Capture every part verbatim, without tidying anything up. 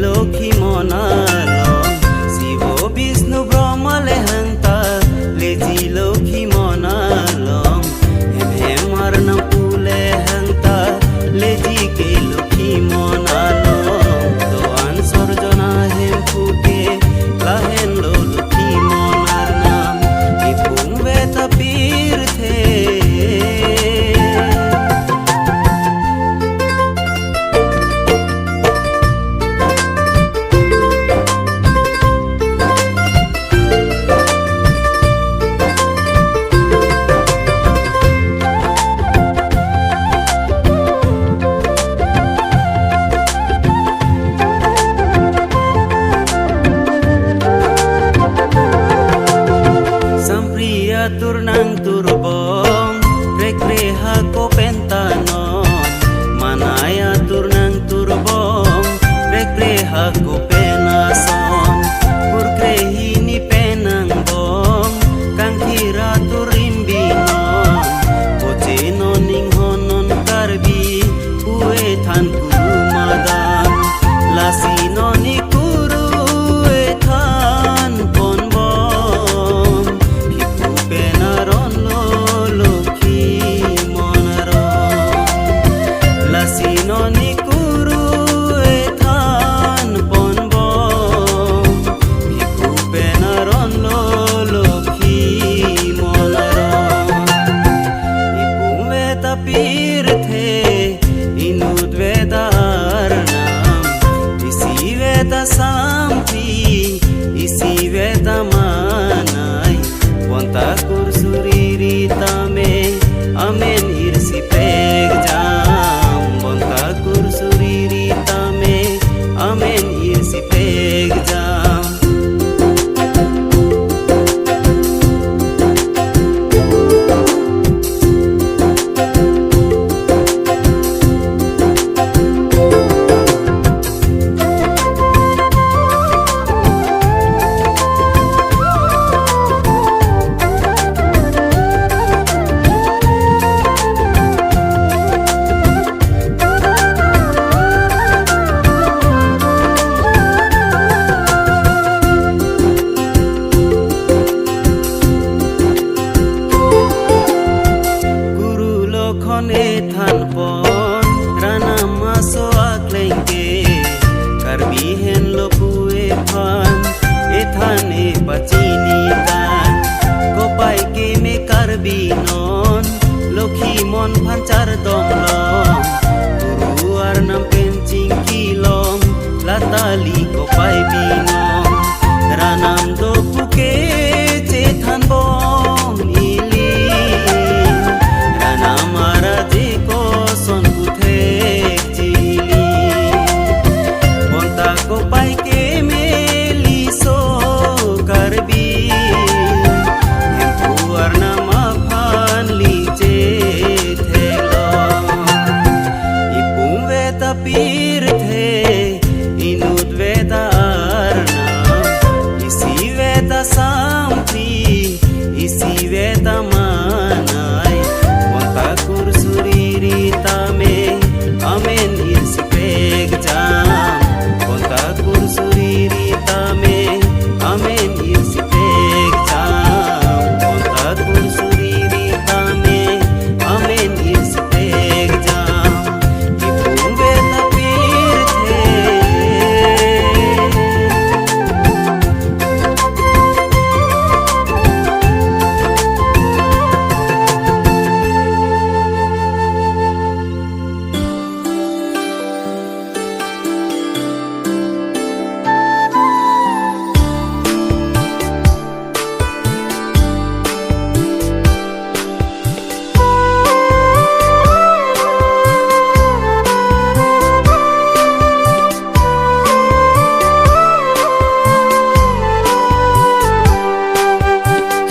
Lokhi mon along, Sibo Bisnu Brahma le hangta, leji lokhi mon along, hem hem arnam pu le hangta, leji ke lokhi mon along, do-an sorjona hem pu ke, lahenlo lokhi mon arnam, ipum veta pirthe. Sampriya tur nang turbong, krekre hako penta non. Manaya tur nang turbong, krekre hako pen ason. Kurkre hini pen angbong, kangthir atur rimbi non. Poche non inghon non Karbi, pu ethan kuru madan. Lasi non ikuru ethan ponbom, ipum pen aron lo lokhi mon aron. Lasi non ikuru ethan ponbom, ipum pen aron lo lokhi mon aron. Ipum veta pirthe, inut veta arnam, isi veta sampi, isi veta manai. Bonta kur suri ri tame, amen irsi pekjam. Bonta kur suri ri tame, amen irsi pekjam. Kuru lokhon ethan pon, ranam aso akleng ke, Karbi henlo pu ephan, ethan epachini kan. Kopai keme Karbi non, lokhi mon phan chardom long, kuru arnam pen chingki long, latali kopai binong. Ranam do pu ke chethan bom ili, ranam araje koson puthek chili. Bonta kopai keme liso Karbi, hemphu arnam aphan li chethek long. Ipum veta pirthe, inut veta arnam, isi veta sampi, isi veta manai. Bonta kur suri ri tame, amen irsi pekjam. Bonta kur suri ri tame, amen irsi pekjam. Bonta kur suri ri tame, amen irsi pekjam. Ipum veta pirthe.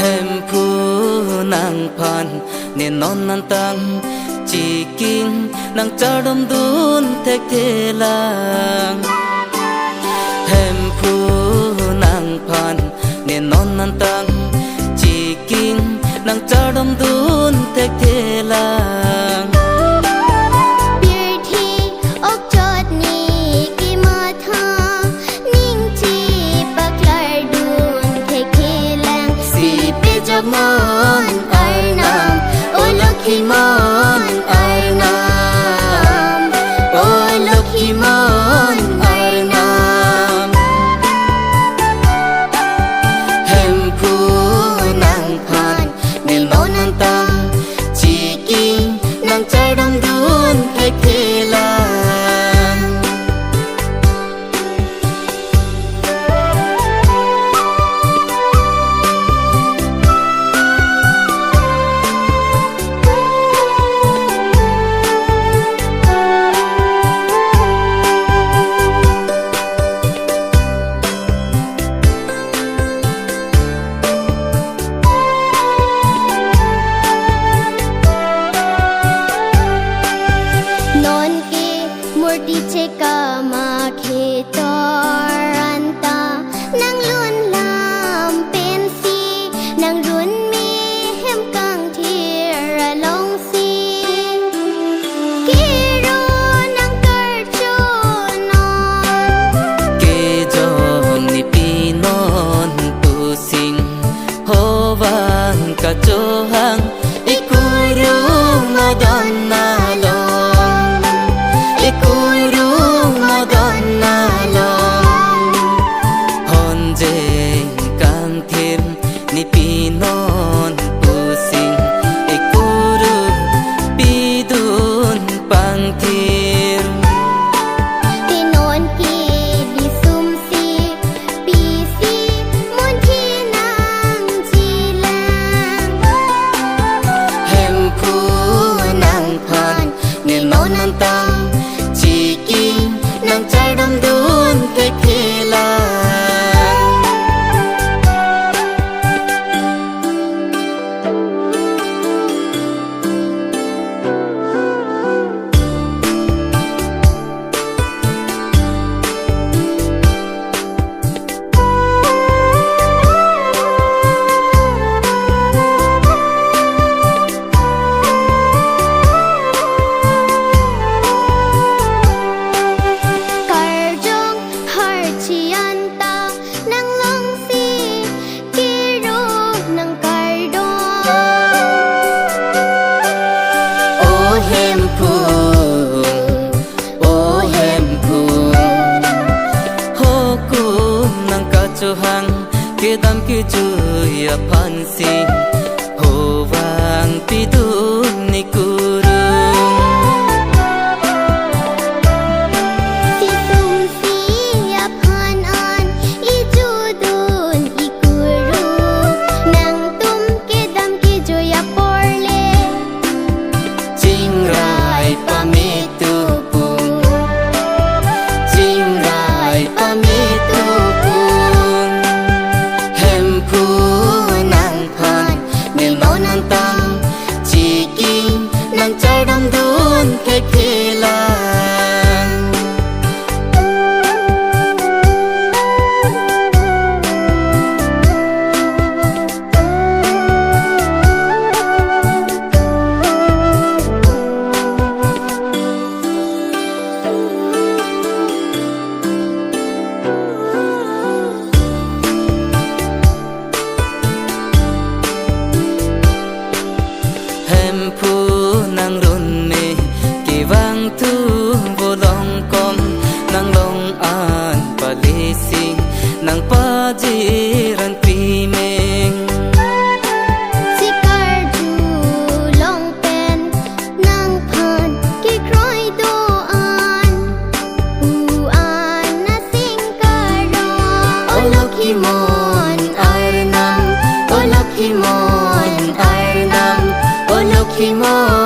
Hemphu nangphan ne non nangtang chiking nangchardom dun thekthe lang. Hemphu nangphan ne non nangtang chiking nangchardom dun thekthe lang. Pirthe okchot ne kemathang Hang kedam kejui aphansi hovang pidun ikurung. Situmsi aphan an ijudun ikurung. Nangtum kedam kejui apor le chingrai pame tupung, chingrai pame tupung. Hemphu nangphan nilmau nangtang chiking nangchardamdun kekhelang. Hemphu nangrun me kevang thu volong kom nanglong an palisi nangpajiran primeng. Sikarju long pen nangphan kekroi do-an. U-an asing karo. O Lokhi Mon arnam, O Lokhi Mon arnam, O Lokhi Mon